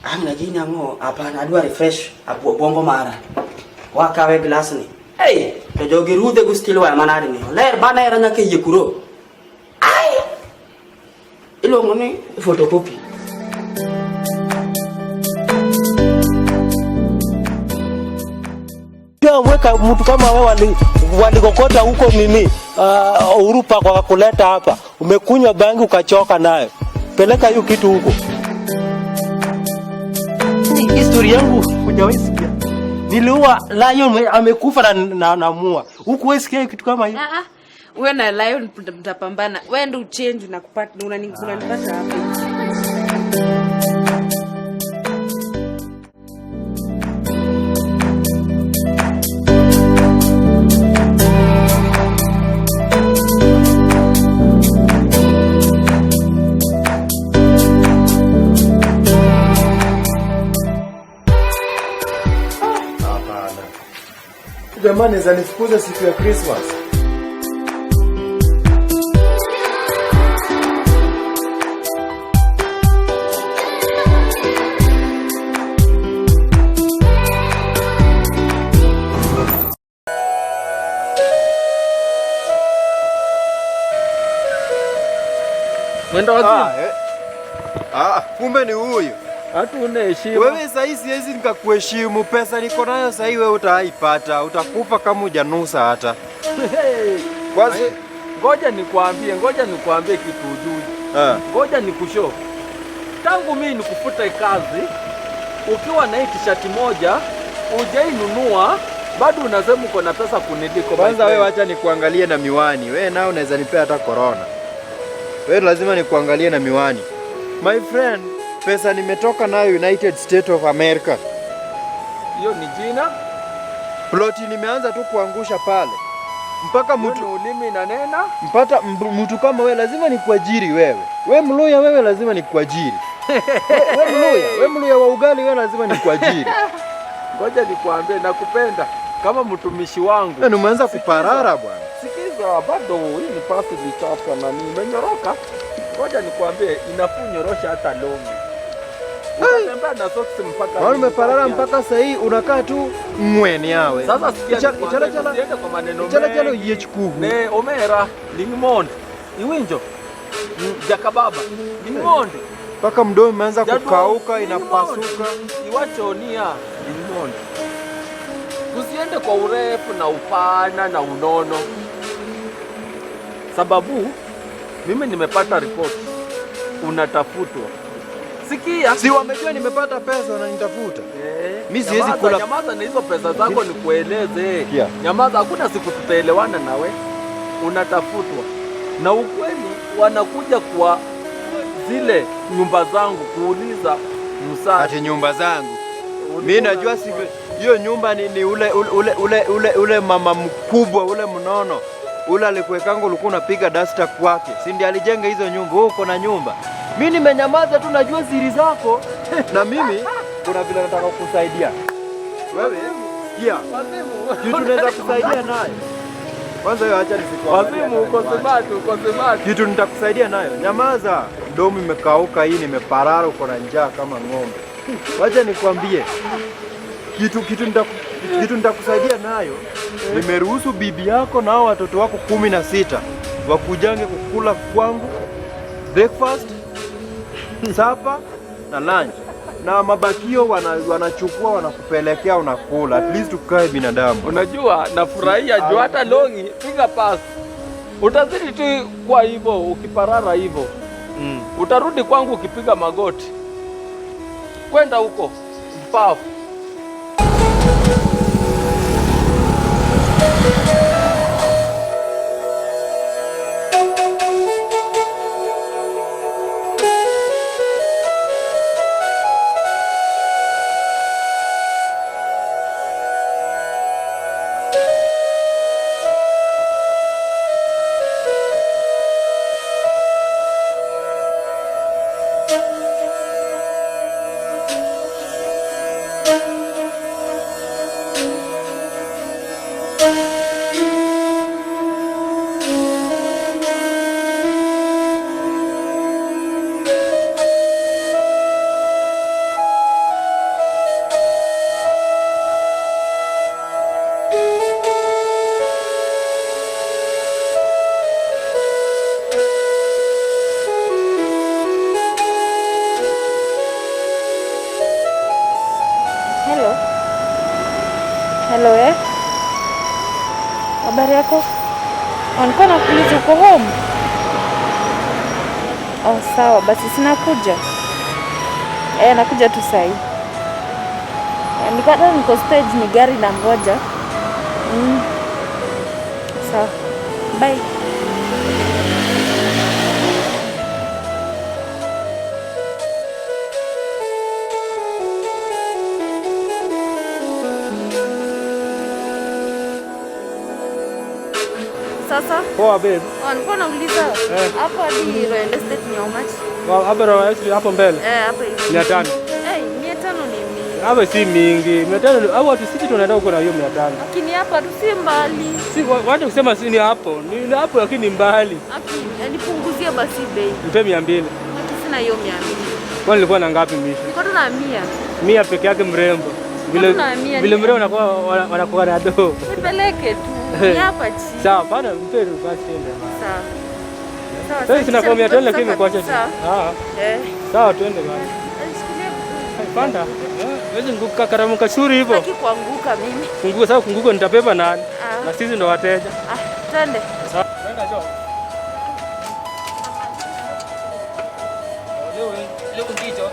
Ang' na gini ang'o hapana adwa refresh obwongo mara. Wakawe glass ni. Hey, to jogi rudhe go steel wire manade ni. Ler bana era nyaka yie kuro. Ai! Iluongo ni photocopy. Weka mtu kama wewe walikokota huko mimi Urupa kwa kuleta hapa, umekunywa bangi ukachoka nayo, peleka hiyo kitu huko. Historia yangu hujawahi sikia. Niliua lion amekufa na mua. Hukuwahi sikia kitu kama hiyo? Ah ah. Wewe na lion mtapambana. Wewe ndio uchange na kupata unanipata hapa. Jamani, zanifukuza siku ya Christmas. Mwenda wazimu. Kumbe ni huyu. Hatuna heshima. Wewe sasa siwezi nikakuheshimu. Pesa niko nayo sasa wewe utaipata. Utakufa kama hujanusa hata. Kwanza ngoja nikwambie kitu ujui. Ngoja nikushow. Tangu mimi nikufute kazi ukiwa na hii t-shirt moja hujainunua bado unasema uko na pesa kuniliko. Kwanza wewe acha nikuangalie na miwani. Wewe nao unaweza nipea hata corona. Wewe lazima nikuangalie na miwani. My friend, pesa nimetoka nayo United States of America. Hiyo ni jina. Ploti nimeanza tu kuangusha pale. Mpaka mtu ulimi inanena. Mpata mtu kama wewe lazima nikuajiri wewe. Wewe Mluya wewe lazima nikuajiri. Wewe Mluya, wewe Mluya wa ugali wewe lazima nikuajiri. Ngoja nikuambie nakupenda kama mtumishi wangu. Wewe umeanza kuparara bwana. Sikiza bado hii ni pasi vichafu na nimenyoroka. Ngoja nikwambie inafunyorosha hata longi. Unatembea na socks mpaka. Wewe umeparara mpaka sasa hii unakaa tu mweni yawe. Sasa sikia chala kwa maneno mengi. Chala yechkuhu. Ne omera lingmond. Iwinjo. Jakababa. Lingmond. Mpaka mdomo umeanza kukauka inapasuka. Iwacho nia lingmond. Usiende kwa urefu na upana na unono. Sababu mimi nimepata report unatafutwa. Sikia. Si wamejua nimepata pesa wananitafuta. Mimi siwezi kula. Nyamaza na hizo pesa zako nikueleze. Nyamaza, hakuna siku tutaelewana nawe. Unatafutwa. Na ukweli wanakuja kwa zile nyumba zangu kuuliza msaada. Ati nyumba zangu. Mimi najua si hiyo nyumba ni ule ule ule ule ule mama mkubwa ule mnono. Ule alikuwekangu ulikuwa unapiga duster kwake. Si ndiye alijenga hizo nyumba? Wewe uko na nyumba. Mimi nimenyamaza tu najua siri zako. Na mimi kuna vile nataka kukusaidia. Wewe sikia. Kitu naweza kusaidia nayo. Kwanza hiyo acha nisikuangalie. Wazimu uko smart, uko smart. Kitu nitakusaidia nayo. Nyamaza. Mdomo imekauka hii nimeparara uko na njaa kama ng'ombe. Wacha nikwambie. Kitu nitakusaidia nayo. Nimeruhusu bibi yako na watoto wako 16 wakujange kukula kwangu breakfast, supper na lunch. Na mabakio wanachukua wanakupelekea unakula. At least ukae binadamu. Unajua nafurahia juu hata longi piga pass. Utazidi tu kwa hivyo ukiparara hivyo. Utarudi kwangu ukipiga magoti. Kwenda huko mpafu. Hello. Hello eh. Habari yako? Nilikuwa nakuuliza uko home? Oh, sawa basi sinakuja. Nakuja tu sahi. Nilikuwa niko stage ni gari na ngoja. Sawa. Bye. Sasa? Poa babe. Nilikuwa nauliza hapo hadi Royal Estate ni how much? Hapo Royal Estate hapo mbele. Hapo hivi. 500. 500 ni mingi. Hapo si mingi. 500 au watu sisi tunaenda huko na hiyo 500. Lakini hapa tu si mbali. Si wacha kusema si ni hapo. Ni hapo lakini ni mbali. Aki, nipunguzie basi bei. Nipe 200. Lakini sina hiyo 200. Kwani nilikuwa na ngapi mimi? Niko tu na 100. 100 peke yake mrembo. Vile vile mrembo wanakuwa na do. Nipeleke tu. Ni hapa chini. Sawa, bana mpe tu basi twende. Sawa. Sawa. Sasa sina kwa 500 lakini nimekuacha tu. Ah. Sawa twende basi. Panda. Wewe nguka karamu kashuri hivyo. Sitaki kuanguka mimi. Kunguka sawa, kunguka nitabeba nani? Na sisi ndo wateja. Twende. Sawa. Twende jo. Leo ngicho.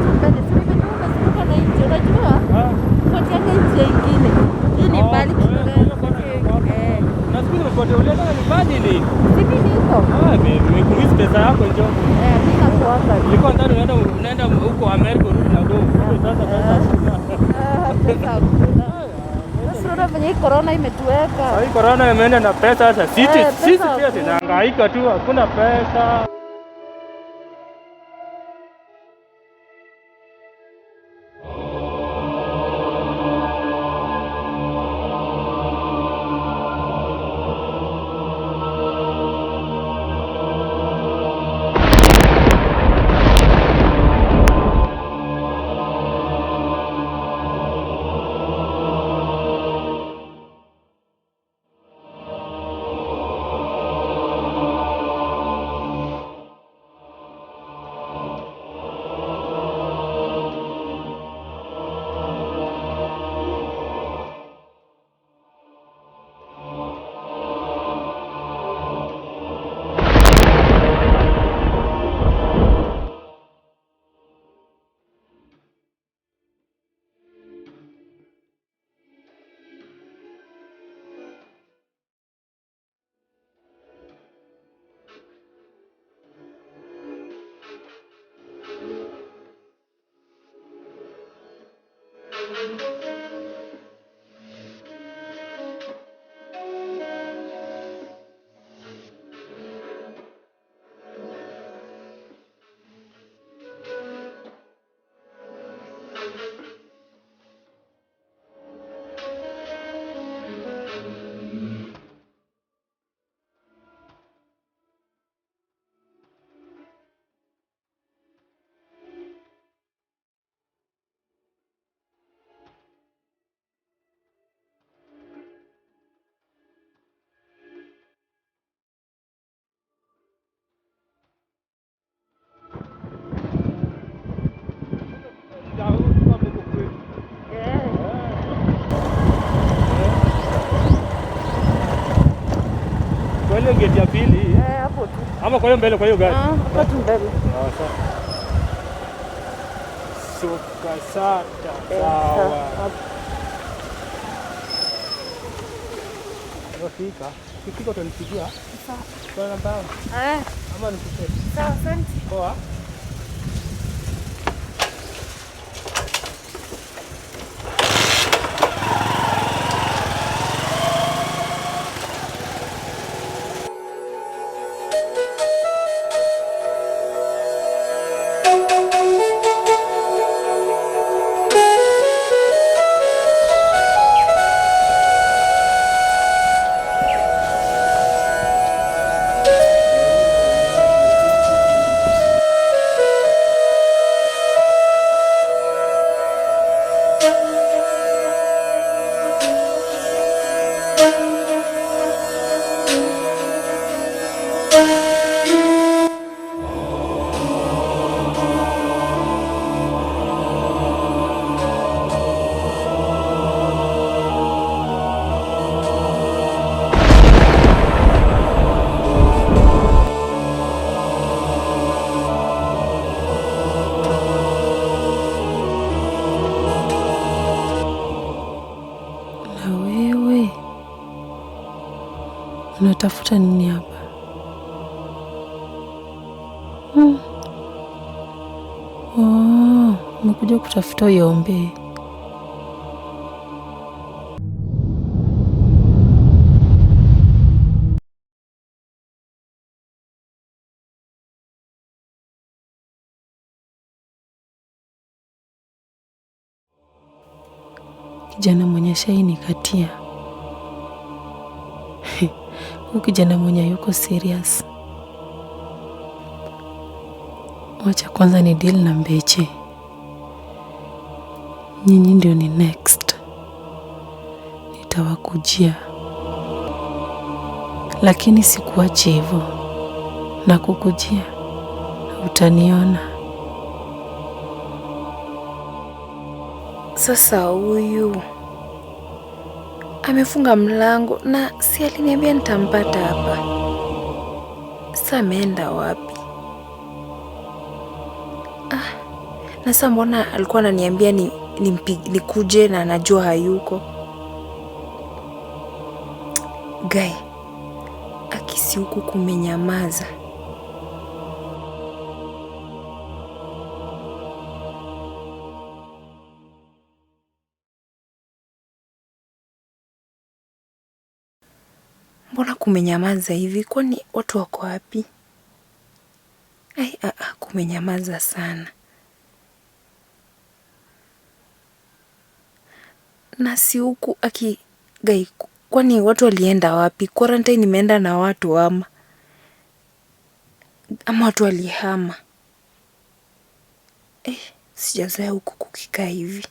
tu mbele. Si nimejua umezunguka na hii njia. Unajua? Ah. Fuatianga hii njia ingine. Hii ni Oh, mbali kwa hiyo- kutoka. kwa hiyo kona ni kona. Eh. Na siku hizi umepotea, ulienda nyumbani nini? Si mimi niko. Ah, baby, nimekumiss pesa yako njoo. Eh, mimi nakuanga. Nilikuwa nadhani unaenda huko Amerika urudi na do. Kumbe sasa pesa hakuna. Ah, pesa hakuna. Sasa unaona venye hii corona imetuweka. Hii corona imeenda na pesa sasa. Sisi Eh, sisi pesa pia hakuna. tunahangaika tu, hakuna pesa. Eh. Kwa hiyo geti ya pili Eh, hapo tu. ama kwa hiyo mbele kwa hiyo gari. Ah, hapo tu mbele. Sawa sawa. Suka sata Eh, sawa. hapo. Fika. Ukifika utanipigia. Sawa. Kwa namba yangu. Eh, Ama nikupe. sawa, asante. Poa. Na wewe unatafuta nini hapa? Hmm. Oh, umekuja kutafuta uiombee. Kijana mwenye shai nikatia. Huyu kijana mwenye yuko serious. Wacha kwanza ni deal na Mbeche. Nyinyi ndio ni next. Nitawakujia, lakini sikuachi hivyo, na kukujia utaniona. Sasa huyu amefunga mlango na si aliniambia nitampata hapa. Sasa ameenda wapi? Ah, na Na sasa mbona alikuwa ananiambia nikuje na anajua hayuko? Guy, akisi huku kumenyamaza. Mbona kumenyamaza hivi? Kwani watu wako wapi? Ai, kumenyamaza sana. Na si huku aki guy, kwani watu walienda wapi? Quarantine imeenda na watu ama watu walihama? Sijazoea huku kukikaa hivi.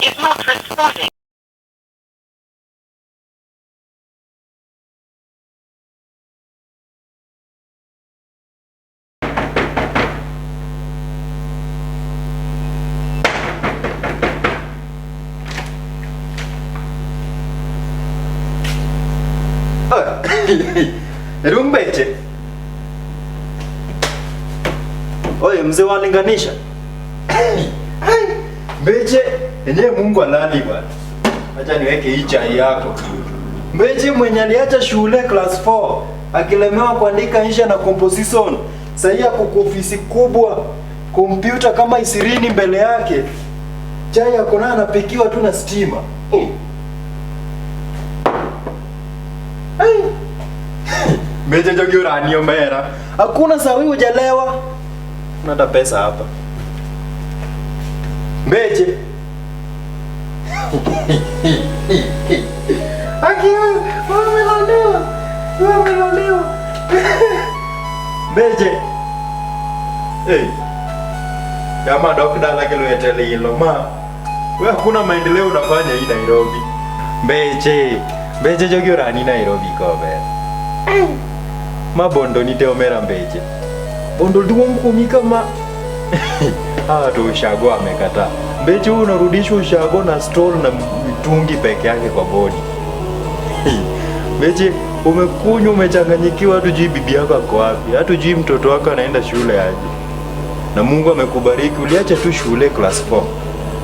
Is not responding. Rumbeche. Oye, mzee walinganisha. Mbeche, enyewe Mungu alali bwana. Acha niweke hii chai yako. Mbeche mwenye aliacha shule class 4 akilemewa kuandika insha na composition. Sasa ako kwa ofisi kubwa, kompyuta kama 20 mbele yake. Chai yako nayo anapikiwa tu na stima. Hey. Mbeche jogi uranio mera. Hakuna sawi hujalewa. Una pesa hapa. Mbeche. Aki wamelalewa. Wamelalewa. Mbeche. Hey. Kama dok dala kilwete lilo ma. Wewe hakuna maendeleo unafanya hii Nairobi. Mbeche. Mbeche jogi urani Nairobi kobe. Ma bondo ni teo mera mbeche. Bondo duong kumika ma. Tu ushago amekataa. Mbeche huyu unarudishwa ushago na stall na mitungi peke yake kwa bodi. Mbeche umekunywa umechanganyikiwa, hatujui bibi yako ako wapi, hatujui mtoto wako anaenda shule aje. Na Mungu amekubariki, uliacha tu shule class 4.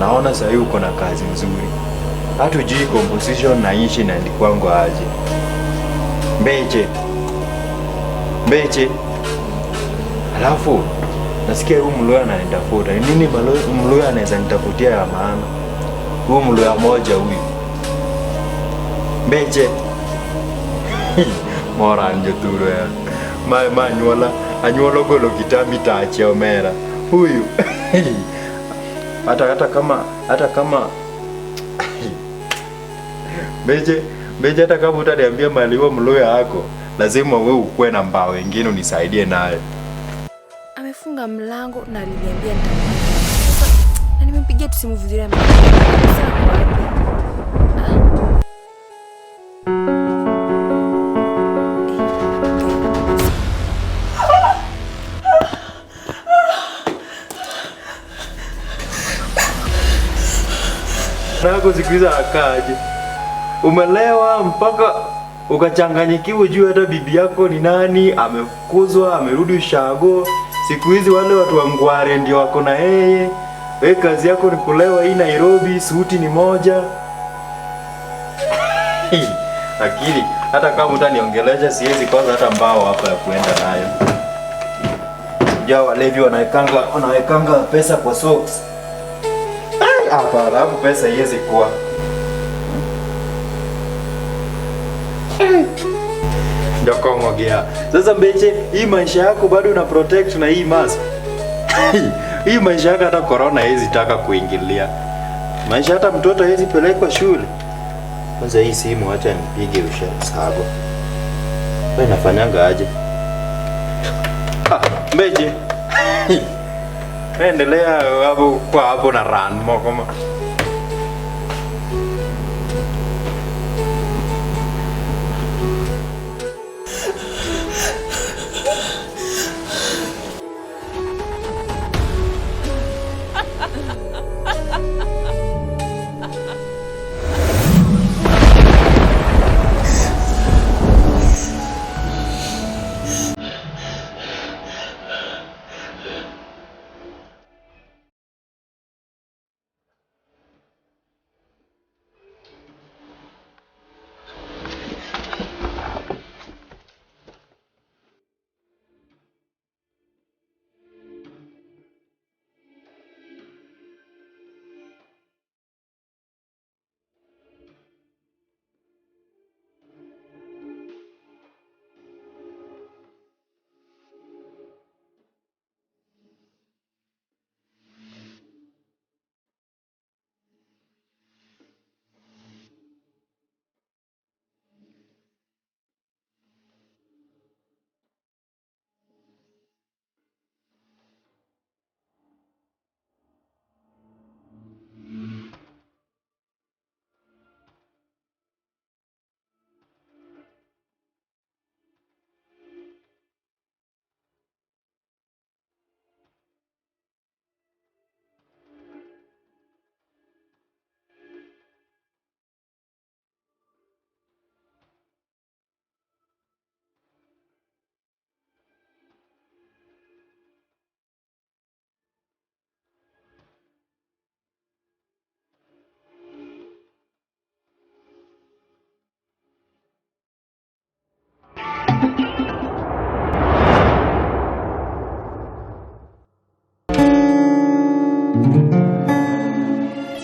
Naona sasa uko na kazi nzuri. Hatujui composition na ishi inaandikwa aje. Mbeche. Mbeche. Alafu nasikia huyu Mluya ananitafuta. Ni nini Mluya anaweza nitafutia ya maana? Huyu Mluya moja huyu. Mbeche. Mora njoturo ya. Ma anyuola, anyuolo golo kitambi tache omera. Huyu. Hata kama Mbeche, Mbeche hata kama utaniambia mali huo Mluya yako, lazima wewe ukue na mbao wengine unisaidie nayo. Amefunga mlango na aliniambia nitakuja. Sasa na nimempigia tu simu vizuri ameniambia. Nako siku hizi akaje? Umelewa mpaka ukachanganyikiwa, ujue hata bibi yako ni nani, amekuzwa, amerudi ushago. Siku hizi wale watu wa Ngware ndio wako na yeye. Wewe kazi yako ni kulewa hii Nairobi, suti ni moja. Lakini hata kama utaniongelesha siwezi kwanza hata mbao hapa ya kuenda nayo. Ja walevi wanawekanga pesa kwa socks. Hapa alafu pesa iweze kuwa. Ndio gea. Sasa Mbeche, hii maisha yako bado una protect na hii mask. Hii maisha yako hata corona haiwezi taka kuingilia. Maisha hata mtoto hawezi pelekwa shule. Kwanza hii simu acha nipige ushasago. Wewe nafanyanga aje? Ah, Mbeje. Endelea hapo kwa hapo na run moko.